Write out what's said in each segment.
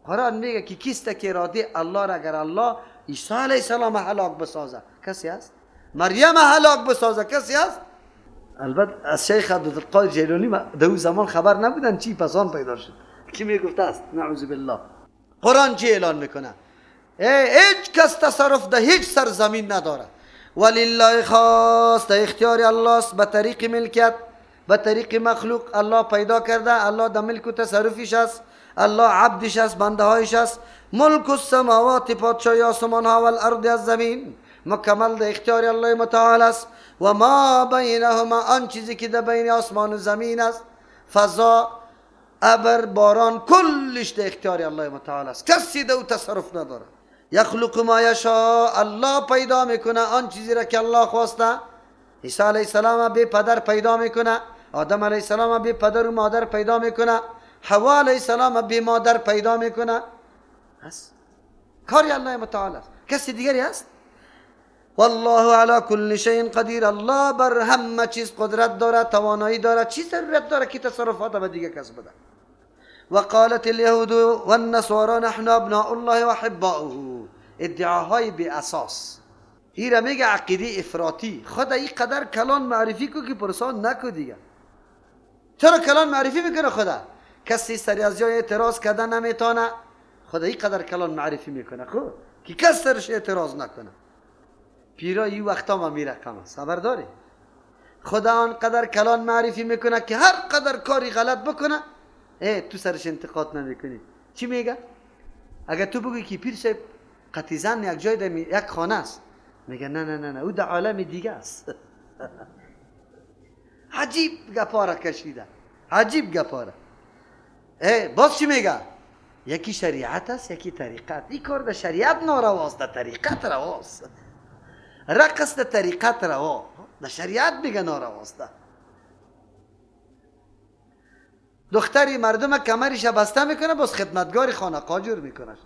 قرآن میگه که کیست که اراده الله را اگر الله عیسی علیه السلام هلاک بسازه کسی هست؟ مریم هلاک بسازه کسی هست؟ البته از شیخ عبدالقادر جیلانی در او زمان خبر نبودن چی پسان پیدا شد کی میگفته است نعوذ بالله. قرآن چی اعلان میکنه؟ هیچ کس تصرف ده هیچ سرزمین نداره. ولله خاص، در اختیار الله است، به طریق ملکیت، به طریق مخلوق الله پیدا کرده، الله در ملک و تصرفش است، الله عبدش است، بنده هایش است. ملک السماوات، پادشاهی آسمان ها، والارض از زمین، مکمل در اختیار الله متعال است. و ما بینهما، آن چیزی که در بین آسمان و زمین است، فضا، ابر، باران، کلش در اختیار الله متعال است، کسی در او تصرف نداره. یخلق ما یشاء، الله پیدا میکنه آن چیزی را که الله خواسته. عیسی علیه السلام بی پدر پیدا میکنه، آدم علیه السلام بی پدر و مادر پیدا میکنه، حوا علیه السلام بی مادر پیدا میکنه. هست کاری الله متعال است، کسی دیگری هست؟ والله علی کل شیء قدیر، الله بر همه چیز قدرت داره، توانایی داره، چی ضرورت داره که تصرفات به دیگه کس بده؟ وقالت اليهود والنصارى نحن ابناء الله واحباؤه، ادعاهای بی اساس. این را میگه عقیده افراطی. خدا این قدر کلان معرفی کو که پرسان نکو دیگه. چرا کلان معرفی میکنه خدا؟ کسی سری از جای اعتراض کرده نمیتونه. خدا این قدر کلان معرفی میکنه خب که کس سرش اعتراض نکنه. پیرا این وقتا ما میرقم است، خبر داری؟ خدا آن قدر کلان معرفی میکنه که هر قدر کاری غلط بکنه تو سرش انتقاد نمیکنی. چی میگه؟ اگر تو بگویی که پیر صاحب قطعی زن یک جای در یک خانه است، میگه نه نه نه نه، او در عالم دیگه است. عجیب گپارا کشیده، عجیب گپارا. باز چی میگه؟ یکی شریعت است، یکی طریقت. این کار در شریعت نارواست، در طریقت رواست. رقص در طریقت روا، در شریعت میگه نارواست. دختری مردم کمرش بسته میکنه، باز خدمتگار خانه قاجور میکنه.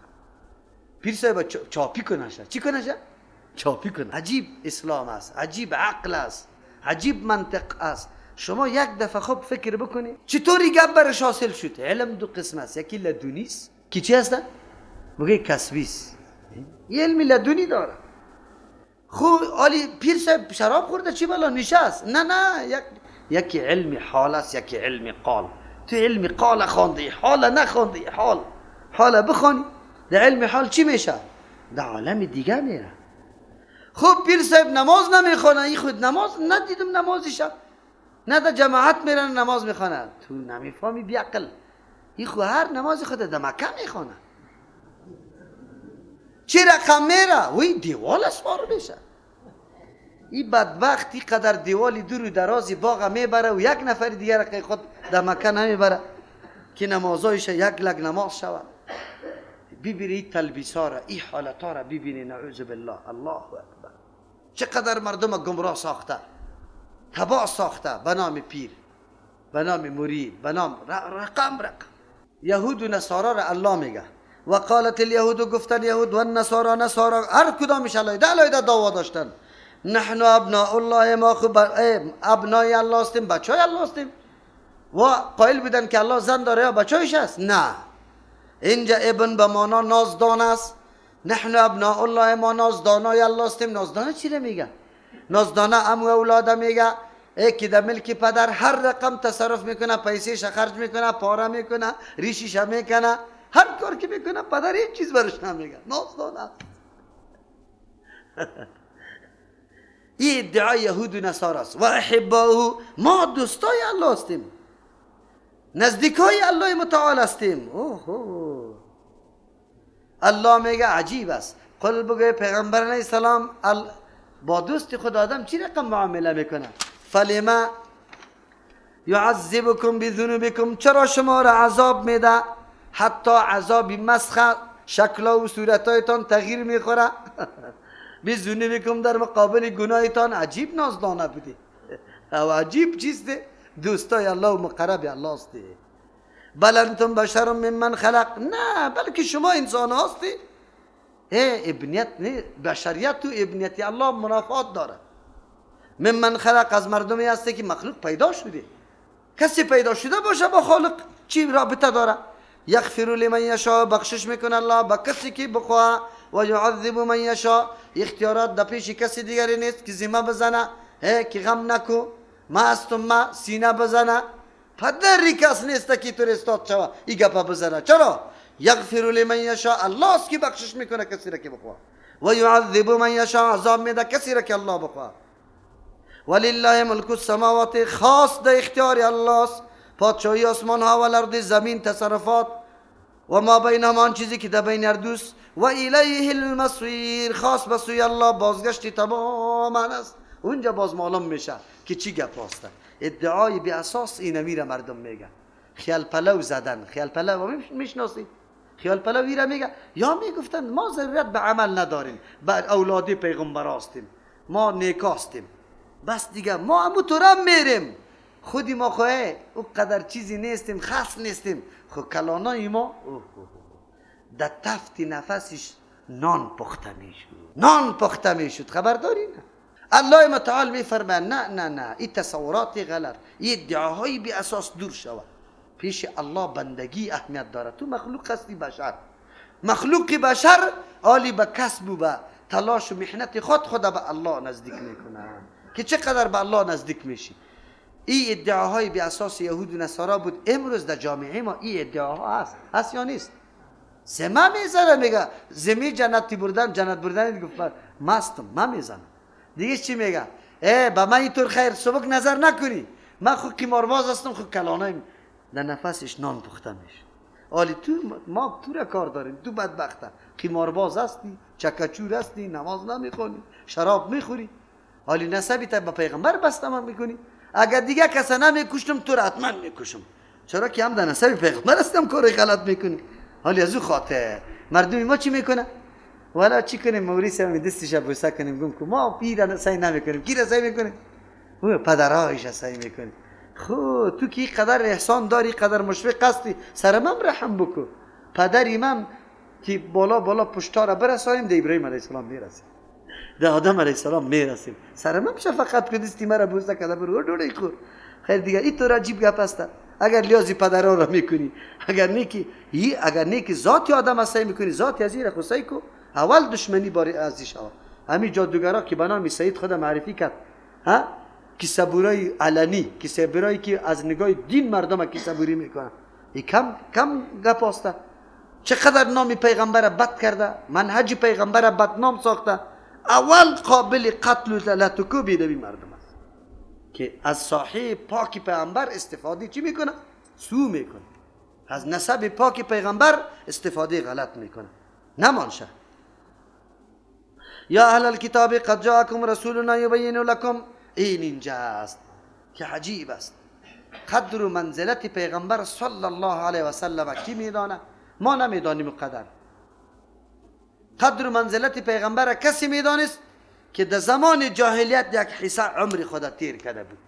پیر صاحب چاپی کنه. چی کنه؟ چاپی کنه. عجیب اسلام است، عجیب عقل است، عجیب منطق است. شما یک دفعه خوب فکر بکنی چطوری گپ برش حاصل شد. علم دو قسم است، یکی لدونی است که چی هست؟ میگه کسبی است، یه علم لدونی داره. خب آلی پیر صاحب شراب خورده چی بلا نشست؟ نه نه، یکی علم حال است، یکی علم قال. تو علم قال خواندی، حال نخواندی. حال حال بخوانی، در علم حال چی میشه؟ در عالم دیگه میره. خب پیر صاحب نماز نمیخوانه، این خود نماز ندیدم نمازش، نه در جماعت میرن نماز میخوانه. تو نمیفهمی بی عقل، این خود هر نماز خود در مکه میخوانه. چی رقم میره؟ وی دیوال سوار میشه. این بدبخت این قدر دیوالی دور و درازی باغ میبره و یک نفر دیگر که خود در مکه نمیبره که نمازایش یک لگ نماز شود. ببینی این تلبیسا را، این حالتا را ببینی، نعوذ بالله. الله اکبر، چقدر مردم گمراه ساخته، تباه ساخته به نام پیر، به نام مرید، به نام رقم رقم. یهود و نصارا را الله میگه وقالت الیهود، گفتن یهود، و النصارا، نصارا، هر کدامش علیده علیده دعوا داشتن. نحن ابناء الله، ما خب ابنای الله هستیم، بچهای الله هستیم. و قائل بودن که الله زن داره یا بچهایش است؟ نه، اینجا ابن به معنا نازدان است. نحن ابناء الله، ما نازدانای الله هستیم. نازدانه چی رو میگه؟ نازدانه ام اولاده میگه، ای که در ملک پدر هر رقم تصرف میکنه، پیسهش خرج میکنه، پاره میکنه، ریشیش میکنه، هر کار که میکنه پدر هیچ چیز برش نمیگه. نازدانه است. این ادعای یهود و نصارا است. و احباؤه، ما دوستای الله هستیم، نزدیکای الله متعال هستیم. اوه الله میگه عجیب است. قل بگه پیغمبر علیه السلام با دوست خود آدم چی رقم معامله میکنه؟ فلما یعذبکم بذنوبکم، چرا شما را عذاب میده؟ حتی عذاب مسخ شکل و صورتایتان تغییر میخوره. بذنوبکم، در مقابل گناهتان. عجیب نازدانه بودی او عجیب چیز ده، دوستای الله و مقرب الله هستی. بل انتم بشر ممن خلق، نه بلکه شما انسان هستی. ابنیت نه، بشریت و ابنیت الله منافات داره. ممن خلق، از مردمی هستی که مخلوق پیدا شده. کسی پیدا شده باشه با خالق چی رابطه داره؟ یغفر لمن یشاء، بخشش میکنه الله به کسی که بخواه، و یعذب من یشاء. اختیارات در پیش کسی دیگری نیست که ذمه بزنه، که غم نکو، ما هستم، ما سینه بزنه. پدری کس نیست که تو استاد شوه ای گپا بزنه. چرا؟ یغفر لمن یشاء، الله است که بخشش میکنه کسی را که بخواه، و یعذب من یشاء، عذاب میده کسی را که الله بخواه. ولله ملک السماوات، خاص در اختیار الله است پادشاهی آسمان ها و الارض، زمین، تصرفات، و ما بینهما، آن چیزی که در بین هر دوست. و الیه المصیر، خاص به سوی الله بازگشت تمام است. اونجا باز معلوم میشه که چی گپ هست. ادعای بی اساس اینمی را مردم میگن، خیال پلو زدن. خیال پلو میشناسی؟ خیال پلو ایره میگه، یا میگفتن ما ضرورت به عمل نداریم، به اولادی پیغمبر هستیم، ما نیک هستیم، بس دیگه ما همو طورم میریم، خودی ما خواه او قدر چیزی نیستیم، خاص نیستیم. خو کلانای ما در تفت نفسش نان پخته میشد، نان پخته میشد. خبر داری نه؟ الله متعال میفرماید نه نه نه، این تصورات غلط، این ادعاهای بی اساس دور شود. پیش الله بندگی اهمیت داره. تو مخلوق هستی، بشر، مخلوق بشر عالی به کسب و به تلاش و محنت خود خود به الله نزدیک میکنه که چقدر به الله نزدیک میشی. این ادعاهای بی اساس یهود و نصارا بود. امروز در جامعه ما این ادعاها هست، هست یا نیست؟ زمه میزنه، میگه زمی جنتی بردن، جنت بردن، گفت مستم من میزنم. دیگه چی میگه؟ ای به من اینطور خیر سبک نظر نکنی، من خود قمارباز هستم، خود کلانایم. در نفسش نان پخته میشه. آلی تو ما تو را کار داریم، تو بدبخته، قمارباز هستی، چکچور هستی، نماز نمیخونی، شراب میخوری، حالی نسبی تا به پیغمبر بسته من میکنی. اگر دیگه کس نمیکشتم تو را حتما میکشم، چرا که هم در نسب پیغمبر هستم، کار غلط میکنی. حالی از او خاطر مردمی ما چی میکنه؟ والا چی کنیم؟ موریس هم دستش بوسه کنیم، گم کو ما پیر سعی نمیکنیم، کی را سعی میکنیم؟ او پدرایش سعی میکنیم. خو تو که قدر احسان داری، قدر مشفق هستی، سر من رحم بکو. پدری من که بالا بالا پشتا را برسانیم، ده ابراهیم علیه السلام میرسیم، ده آدم علیه السلام میرسیم. سر من شفقت کو، دستی مرا بوسه کده برو ډوډۍ خور. خیر دیگه این طور عجیب گپ است. اگر لیازی پدرها را میکنی، اگر نیکی اگر نیکی ذاتی آدم سعی میکنی، ذاتی از این خو کو اول دشمنی باری ازی شود. همین جادوگرا که به نام سعید خود معرفی کرد، ها که صبورای علنی، که صبورایی که از نگاه دین مردم که صبوری میکنن، این کم کم گپ است. چقدر نام پیغمبر بد کرده، منهج پیغمبر بدنام ساخته، اول قابل قتل و لتکوبی دوی مردم است که از ساحه پاک پیغمبر استفاده چی میکنه؟ سو میکنه. از نسب پاک پیغمبر استفاده غلط میکنه. نمانشه. یا اهل الكتاب قد جاءکم رسولنا یبین لکم. این اینجا است که عجیب است. قدر و منزلت پیغمبر صلی الله علیه و سلم کی میدانه؟ ما نمیدانیم قدر. قدر و منزلت پیغمبر کسی میدانست که در زمان جاهلیت یک حصه عمر خود تیر کرده بود.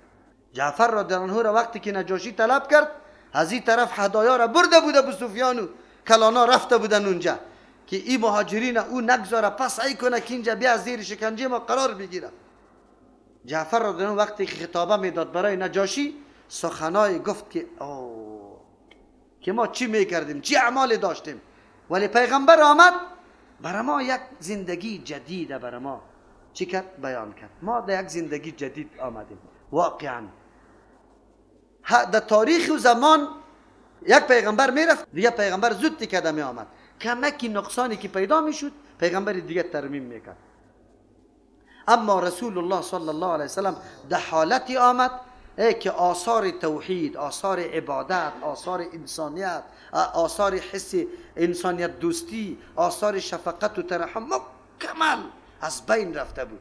جعفر رضی الله عنه را وقتی که نجاشی طلب کرد، از این طرف هدایا را برده بود ابو سفیان و کلانا رفته بودن اونجا که این مهاجرین او نگذاره پس ای کنه که اینجا بیا زیر شکنجه ما قرار بگیره. جعفر رضی الله عنه وقتی که خطابه میداد برای نجاشی، سخنای گفت که او که ما چی میکردیم، چی اعمال داشتیم، ولی پیغمبر آمد برای ما یک زندگی جدید برای ما چی کرد؟ بیان کرد. ما در یک زندگی جدید آمدیم. واقعا در تاریخ و زمان یک پیغمبر میرفت، دیگه پیغمبر زود تکده می آمد، کمکی نقصانی که پیدا میشد پیغمبر دیگه ترمیم میکرد. اما رسول الله صلی الله علیه وسلم در حالتی آمد که آثار توحید، آثار عبادت، آثار انسانیت، آثار حس انسانیت دوستی، آثار شفقت و ترحم مکمل از بین رفته بود.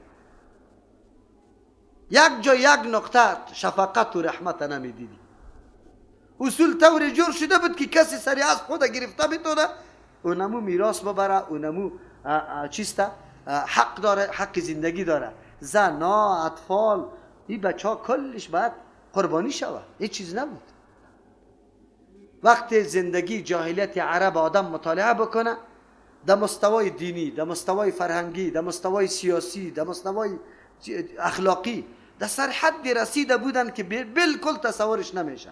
یک جا یک نقطه شفقت و رحمت نمیدیدی. اصول طور جور شده بود که کسی سری از خود گرفته میتونه اونمو میراث ببره، اونمو چیسته حق داره، حق زندگی داره. زنا، اطفال، این بچه ها کلش باید قربانی شود. هیچ چیز نبود. وقتی زندگی جاهلیت عرب آدم مطالعه بکنه، در مستوای دینی، در مستوای فرهنگی، در مستوای سیاسی، در مستوای اخلاقی، در سر حد رسیده بودن که بالکل تصورش نمیشه.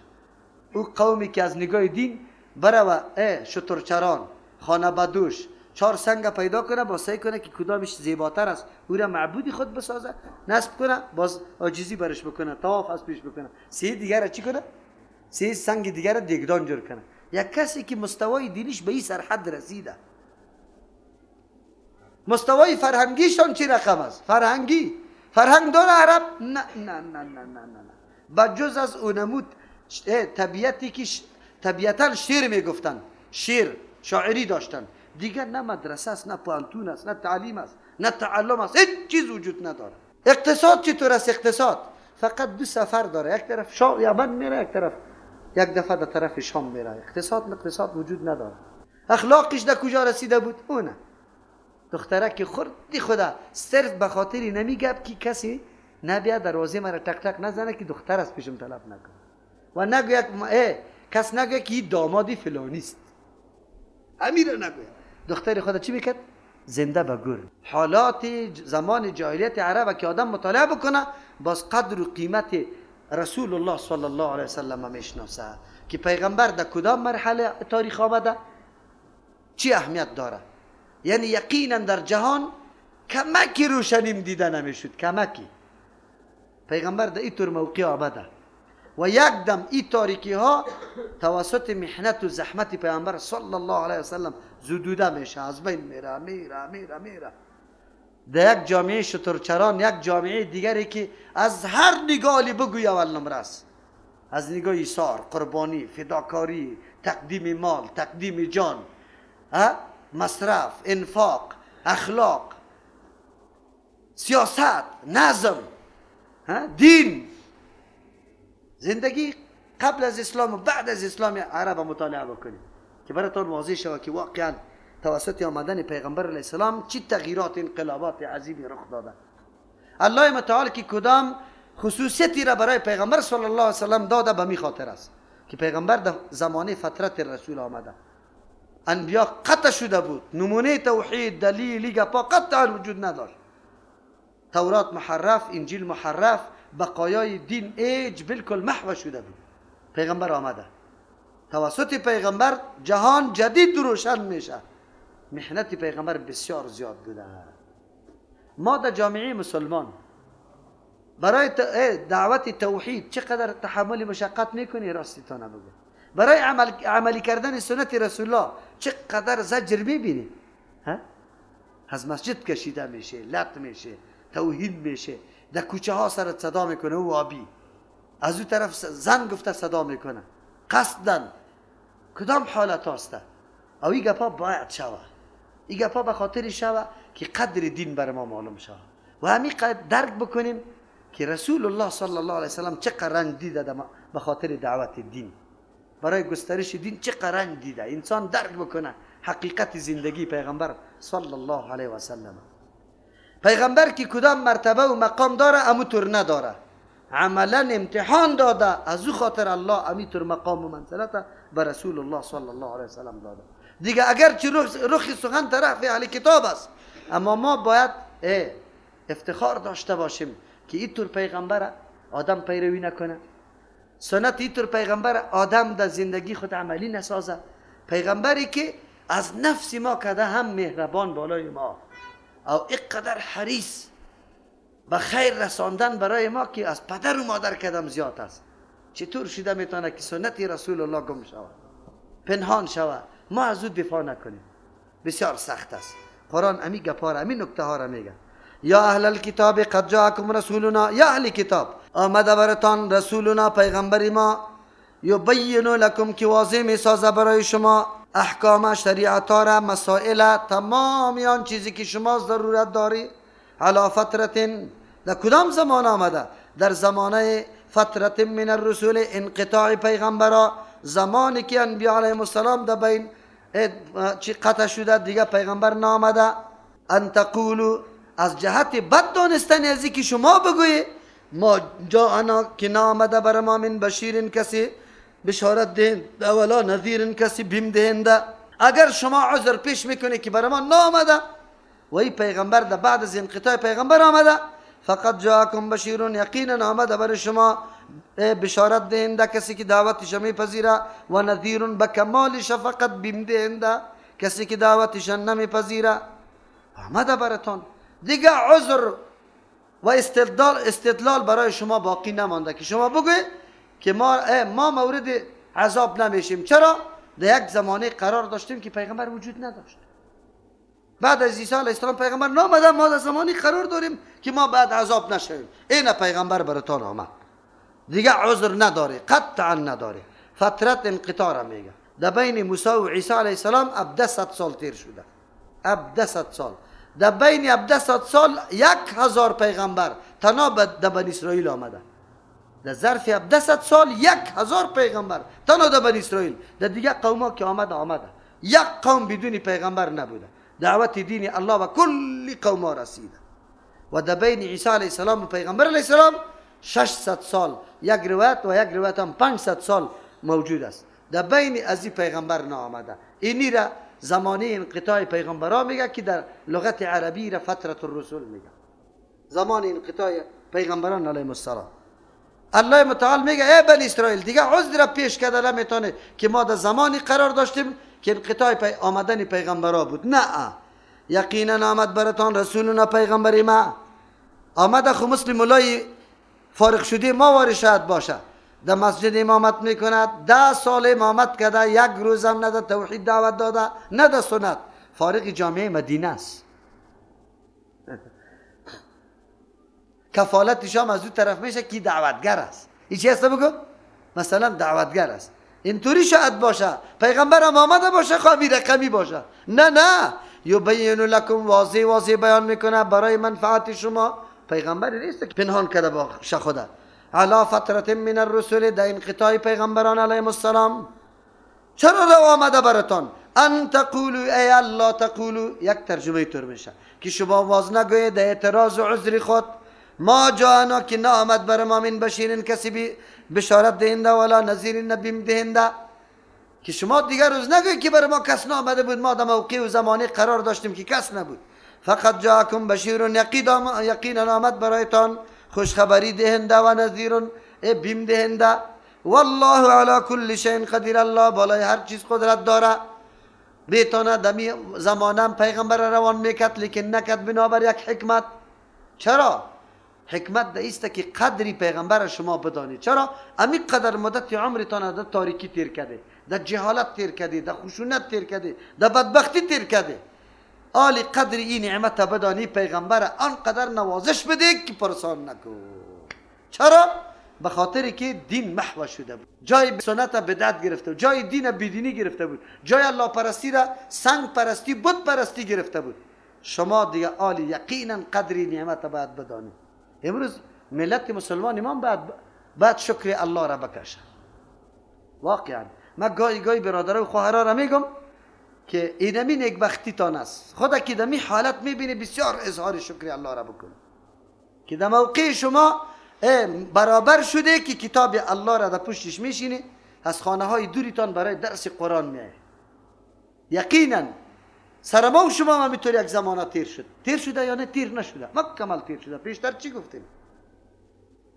او قومی که از نگاه دین بره شترچران خانه بدوش 4 سنگ پیدا کنه، با سعی کنه که کدامش زیباتر است او را معبودی خود بسازه، نصب کنه، باز عاجزی برش بکنه، طواف از پیش بکنه، 3 دیگر را چی کنه؟ 3 سنگ دیگر را دیگدان جور کنه. یک کسی که مستوای دینیش به این سرحد رسیده، مستوای فرهنگیشان چی رقم است؟ فرهنگی فرهنگ داره عرب؟ نه نه نه نه نه نه، با جز از اونمود طبیعتی که طبیعتا شعر میگفتن، شعر شاعری داشتن، دیگر نه مدرسه است، نه پوهنتون است، نه تعلیم است، نه تعلم است، هیچ چیز وجود نداره. اقتصاد چطور است؟ اقتصاد فقط 2 سفر داره، یک طرف شام یمن میره، یک طرف یک دفعه در طرف شام میره. اقتصاد وجود نداره. اخلاقش در کجا رسیده بود؟ اونه دخترک خردی خدا صرف به خاطر نمیگه که کسی نبیا دروازه مرا تک تک نزنه که دختر از پیشم طلب نکنه و نگوید کس نگوید که این دامادی فلانی است، امیر نگوید. دختر خدا چی میکرد؟ زنده به گور. حالات زمان جاهلیت عرب که آدم مطالعه بکنه باز قدر و قیمت رسول الله صلی الله علیه وسلم میشناسه که پیغمبر در کدام مرحله تاریخ آمده، چی اهمیت داره. یعنی یقینا در جهان کمکی روشنیم دیده نمیشد، کمکی. پیغمبر در اینطور موقع آمده و یک دم این تاریکی ها توسط محنت و زحمت پیغمبر صلی الله علیه وسلم زدوده میشه، از بین میره میره میره میره. در یک جامعه شترچران، یک جامعه دیگری که از هر نگاهی بگوی اول نمره است، از نگاه ایثار، قربانی، فداکاری، تقدیم مال، تقدیم جان، مصرف، انفاق، اخلاق، سیاست، نظم، دین، زندگی قبل از اسلام و بعد از اسلام عرب مطالعه بکنید که براتون واضح شود که واقعا توسط آمدن پیغمبر علیه السلام چی تغییرات، انقلابات عظیمی رخ داده. الله متعال که کدام خصوصیتی را برای پیغمبر صلی الله علیه وسلم داده به می خاطر است که پیغمبر در زمانه فترت رسول آمده، انبیا قطع شده بود، نمونه توحید، دلیلی گپا قطعا وجود نداشت. تورات محرف، انجیل محرف، بقایای دین ایج بالکل محو شده بود. پیغمبر آمده، توسط پیغمبر جهان جدید روشن میشه. محنت پیغمبر بسیار زیاد بوده. ما در جامعه مسلمان برای دعوت توحید چقدر تحمل مشقت میکنی؟ راستی تا نبگو. برای عملی کردن سنت رسول الله چقدر زجر میبینی؟ از مسجد کشیده میشه، لط میشه، توهین میشه، در کوچه ها سرت صدا میکنه او آبی، از او طرف زن گفته صدا میکنه قصدن. کدام حالت هسته؟ او این گپا باید شوه، این گپا به خاطر شوه که قدر دین بر ما معلوم شوه و همین قدر درک بکنیم که رسول الله صلی الله علیه وسلم چقدر رنج دیده به خاطر دعوت دین، برای گسترش دین چقدر رنج دیده. انسان درک بکنه حقیقت زندگی پیغمبر صلی الله علیه وسلم. پیغمبر که کدام مرتبه و مقام داره اموتور نداره، عملا امتحان داده، از او خاطر الله امیتور مقام و منزلت به رسول الله صلی الله علیه وسلم داده. دیگه اگر چه رخ سخن طرف اهل کتاب است، اما ما باید افتخار داشته باشیم که اینطور پیغمبر آدم پیروی نکنه، سنت اینطور پیغمبر آدم در زندگی خود عملی نسازه. پیغمبری که از نفس ما کده هم مهربان بالای ما او اینقدر حریص به خیر رساندن برای ما که از پدر و مادر کدم زیاد است. چطور شده میتونه که سنت رسول الله گم شود، پنهان شود، ما از او دفاع نکنیم؟ بسیار سخت است. قرآن امی گپار، امی نکته ها را میگه. یا اهل الکتاب قد جاءکم رسولنا، یا اهل کتاب آمده برتان رسولنا پیغمبر ما، یبین لکم که واضح میسازه برای شما احکام شریعت را، مسائل، تمام آن چیزی که شما ضرورت داری. علی فترت، در کدام زمان آمده؟ در زمانه فترت من الرسول، انقطاع پیغمبرا، زمانی که انبیا علیهم السلام در بین چی قطع شده دیگه پیغمبر نامده. ان تقولوا، از جهت بد دانستن از که شما بگویی ما جاءنا که نامده بر ما من بشیر کسی بشارت دهنده ولا نذیر کسی بیم دهنده. اگر شما عذر پیش میکنی که بر ما نامده و این پیغمبر در بعد از انقطاع پیغمبر آمده، فقط جاءکم بشیر، یقینا آمده بر شما بشارت دهنده کسی که دعوتش میپذیره، و نذیر به کمال شفقت بیم دهنده کسی که دعوتش نمیپذیره. آمده براتان، دیگه عذر و استدلال برای شما باقی نمانده که شما بگوید که ما مورد عذاب نمیشیم. چرا؟ در یک زمانه قرار داشتیم که پیغمبر وجود نداشت. بعد از عیسی علیه السلام پیغمبر نامده، ما در زمانی قرار داریم که ما بعد عذاب نشویم. این پیغمبر براتان آمد، دیگه عذر نداره، قطعا نداره. فترت انقطاع را میگه. در بین موسی و عیسی علیه السلام 1700 سال تیر شده، 1700 سال. در بین 1700 سال 1000 پیغمبر تنها در بنی اسرائیل آمده. در ظرف 1700 سال 1000 پیغمبر تنها در بنی اسرائیل. در دیگه قوما که آمده، یک قوم بدون پیغمبر نبوده. دعوت دین الله و کل قوما رسیده. و در بین عیسی علیه السلام و پیغمبر علیه السلام 600 سال، یک روایت و یک روایت هم 500 سال موجود است. در بین از این پیغمبر نآمده. اینی را زمانه انقطاع پیغمبران میگه که در لغت عربی را فترة الرسول میگه، زمان انقطاع پیغمبران علیهم السلام. الله متعال میگه ای بنی اسرائیل، دیگه عذر را پیش کرده نمیتونه که ما در زمانی قرار داشتیم که انقطاع آمدن پیغمبرا بود. نه، یقینا آمد براتان رسولنا پیغمبر ما آمده. خو مثل مولای فارغ شده ما واری شاید باشه، در مسجد امامت میکند، 10 سال امامت کرده، یک روز هم نه در توحید دعوت داده نه در سنت. فارغ جامعه مدینه است. کفالتش هم از اون طرف میشه که دعوتگر است. این چی هست بگو؟ مثلا دعوتگر است. اینطوری شاید باشه، پیغمبر هم آمده باشه، خواهی رقمی باشه. نه نه، یبین لکم، واضح واضح بیان میکنه برای منفعت شما. پیغمبر نیست که پنهان کرده باشه خدا. علی فترة من الرسل، در انقطاع پیغمبران علیهم السلام. چرا رو آمده براتان؟ ان تقولوا ای الله تقولوا، یک ترجمه طور میشه که شما واز نگوید در اعتراض و عذر خود. ما جانا که نه آمد بر ما من بشیرین، کسی بشارت دهنده، ولا نذیر نبیم دهنده، که شما دیگر روز نگوید که بر ما کس نآمده بود، ما در موقع و زمانه قرار داشتیم که کس نبود. فقط جاءکم بشیر، یقینا آمد برایتان خوشخبری دهنده و نذیر بیم دهنده. والله علی کل شیء قدیر، الله بالای هر چیز قدرت داره. بیتانه دمی زمانم پیغمبر روان میکرد، لیکن نکرد بنابر یک حکمت. چرا؟ حکمت ده ایست که قدری پیغمبر شما بدانید. چرا؟ امی قدر مدت عمرتان در تاریکی تیر کرده، در جهالت تیر کرده، در خشونت تیر کرده، در بدبختی تیر کرده. آلی قدر این نعمت بدانی، پیغمبر آنقدر نوازش بده که پرسان نکو. چرا؟ به خاطر که دین محو شده بود، جای سنت بدعت گرفته بود، جای دین بیدینی گرفته بود، جای الله پرستی را سنگ پرستی بت پرستی گرفته بود. شما دیگه آلی یقینا قدری نعمت باید بدانی. امروز ملت مسلمان امام باید شکر الله را بکشه. واقعا من گاهی گاهی برادرای و خواهرا را میگم که اینمی نیکبختی تان است. خدا که دمی حالت میبینی بسیار اظهار شکر الله را بکن که در موقع شما برابر شده که کتاب الله را در پشتش میشینی، از خانه های دوریتان برای درس قرآن میای. یقینا سر ما و شما هم همینطور یک زمانه تیر شد. تیر شده یا نه؟ تیر نشده، مکمل تیر شده. پیشتر چی گفتیم؟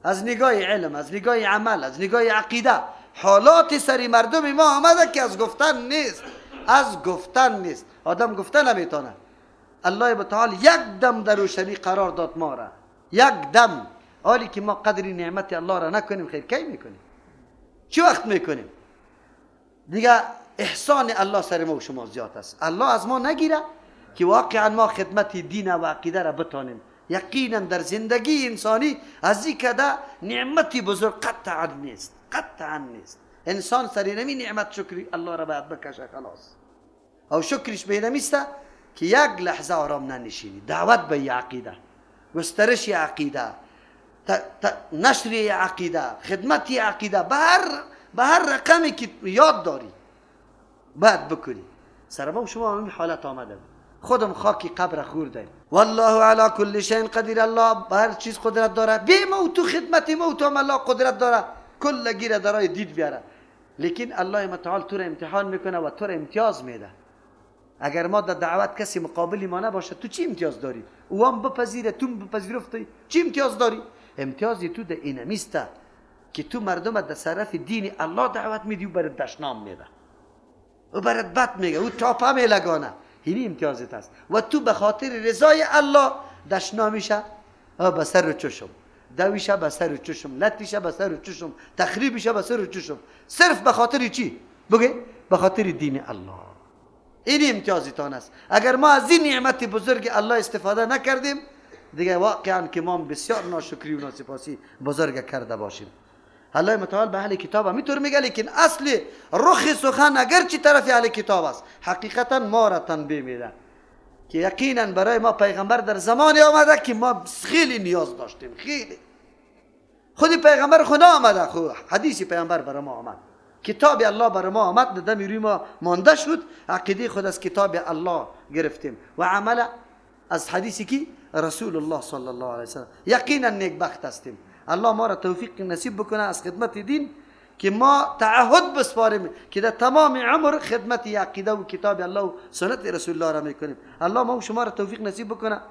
از نگاه علم، از نگاه عمل، از نگاه عقیده، حالات سری مردم ما آمده که از گفتن نیست، از گفتن نیست. آدم گفته نمیتونه. الله متعال یک دم در روشنی قرار داد ما را، یک دم. حالی که ما قدر نعمت الله را نکنیم، خیر کی میکنیم؟ چی وقت میکنیم؟ دیگه احسان الله سر ما و شما زیاد است. الله از ما نگیره که واقعا ما خدمت دین و عقیده را بتانیم. یقینا در زندگی انسانی از این کده نعمتی بزرگ قطعا نیست، قطعا نیست. انسان سر نمی نعمت شکری الله را باید بکشه خلاص. او شکرش به نمیسته که یک لحظه آرام ننشینی. دعوت به عقیده، گسترش عقیده، نشر عقیده، خدمت عقیده، به هر رقمی که یاد داری باید بکنی. سر ما و شما همین حالت آمده بود. خودم خاکی قبر خوردیم. والله علی کل شیء قدیر، الله به هر چیز قدرت داره. بی ما و تو خدمت ما و تو هم الله قدرت داره، کل گیره درای دید بیاره. لیکن الله متعال تو را امتحان میکنه و تو را امتیاز میده. اگر ما در دعوت کسی مقابلی ما نباشه تو چی امتیاز داری؟ او هم بپذیره تو بپذیرفتی، چی امتیاز داری؟ امتیازی تو در اینمیسته که تو مردم در طرف دین الله دعوت میدی و برات دشنام میده، او برات بد میگه، او تاپه میلگانه، اینی امتیازت است. و تو به خاطر رضای الله دشنامیشه به سر و چشم، دویشه به سر و چشم، لطیشه به سر و چشم، تخریبشه به سر و چشم، صرف به خاطر چی؟ بگه به خاطر دین الله. این امتیازتان است. اگر ما از این نعمت بزرگ الله استفاده نکردیم دیگه واقعا که ما بسیار ناشکری و ناسپاسی بزرگ کرده باشیم. الله متعال به اهل کتاب همینطور میگه، لیکن اصل رخ سخن اگرچه طرف اهل کتاب است، حقیقتا ما را تنبیه میده که یقینا برای ما پیغمبر در زمانی آمده که ما خیلی نیاز داشتیم، خیلی. خود پیغمبر خدا آمده، خود حدیث پیغمبر برای ما آمد، کتاب الله برای ما آمد، دم روی ما مانده شد، عقیده خود از کتاب الله گرفتیم و عمل از حدیثی که رسول الله صلی الله علیه وسلم. یقینا نیکبخت هستیم. الله ما را توفیق نصیب بکنه از خدمت دین که ما تعهد بسپاریم که در تمام عمر خدمت عقیده و کتاب الله و سنت رسول الله را میکنیم. الله ما و شما را توفیق نصیب بکنه.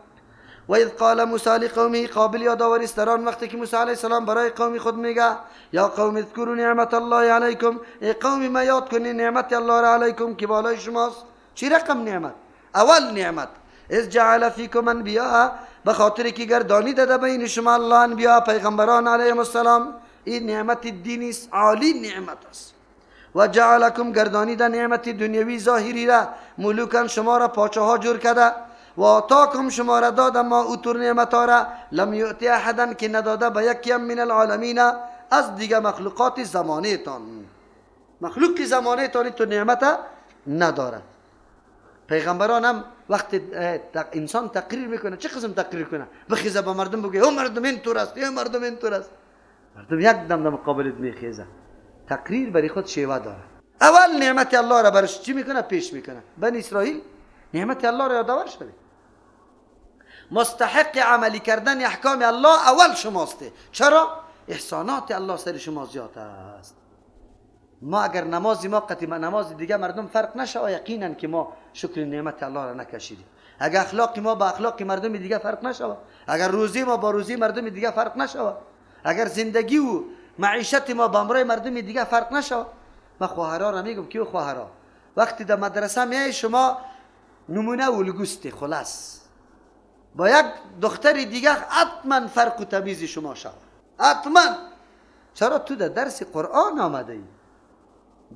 و اذ قال موسی لقومه، قابل یادآوری است در آن وقتی که موسی علیه السلام برای قوم خود میگه یا قوم اذکروا نعمت الله علیکم، ای قوم ما یاد کنید نعمت الله را علیکم که بالای شماست. چی رقم نعمت؟ اول نعمت اذ جعل فیکم انبیاء، به خاطر که گردانیده در بین شما الله انبیاء پیغمبران علیهم السلام. این نعمت دینی است، عالی نعمت است. و جعلکم، گردانیده نعمت دنیوی ظاهری را، ملوکن شما را پاچه جور کرده، و آتاکم شما را داده ما اوتور نعمت را، لم یؤتی احدا که نداده به یکی من العالمین از دیگه مخلوقات زمانه تان. مخلوق زمانه تان تو نعمت ندارد. پیغمبران هم وقت انسان تقریر میکنه، چه قسم تقریر کنه؟ بخیزه با مردم بگه او مردم این طور است، ای مردم این طور است، مردم یک دم در مقابلت میخیزه. تقریر برای خود شیوه داره. اول نعمت الله را برش چی میکنه؟ پیش میکنه. بنی اسرائیل نعمت الله را یادآور شده، مستحق عملی کردن احکام الله اول شماسته. چرا؟ احسانات الله سر شما زیاد است. ما اگر نماز ما قطعی نماز دیگه مردم فرق نشه، یقینا که ما شکر نعمت الله را نکشیدیم. اگر اخلاق ما با اخلاق مردم دیگه فرق نشود، اگر روزی ما با روزی مردم دیگه فرق نشود، اگر زندگی و معیشت ما با امرای مردم دیگه فرق نشود. ما خواهرا را میگم که خواهرا وقتی در مدرسه میای شما نمونه الگوست، خلاص با یک دختر دیگه حتما فرق و تمیز شما شود، حتما. چرا؟ تو در درس قرآن آمده ای.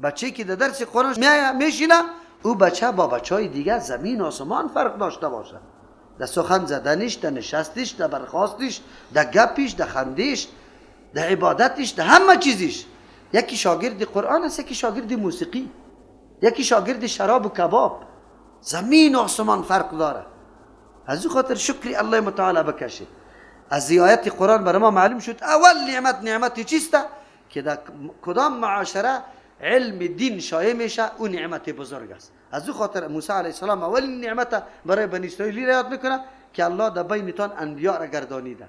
بچه که در درس قرآن میشینه او بچه با بچه های دیگه زمین و آسمان فرق داشته باشه، در سخن زدنش، در نشستش، در برخاستش، در گپش، در خندش، در عبادتش، در همه چیزش. یکی شاگرد قرآن است، یکی شاگرد موسیقی، یکی شاگرد شراب و کباب. زمین و آسمان فرق داره. از او خاطر شکر الله متعال بکشه. از آیت قرآن برای ما معلوم شد اول نعمت نعمت چیست؟ که در کدام معاشره علم دین شایع میشه او نعمت بزرگ است. از او خاطر موسی علیه السلام اول نعمت برای بنی اسرائیل را یاد میکنه که الله در بینتان انبیا را گردانیده.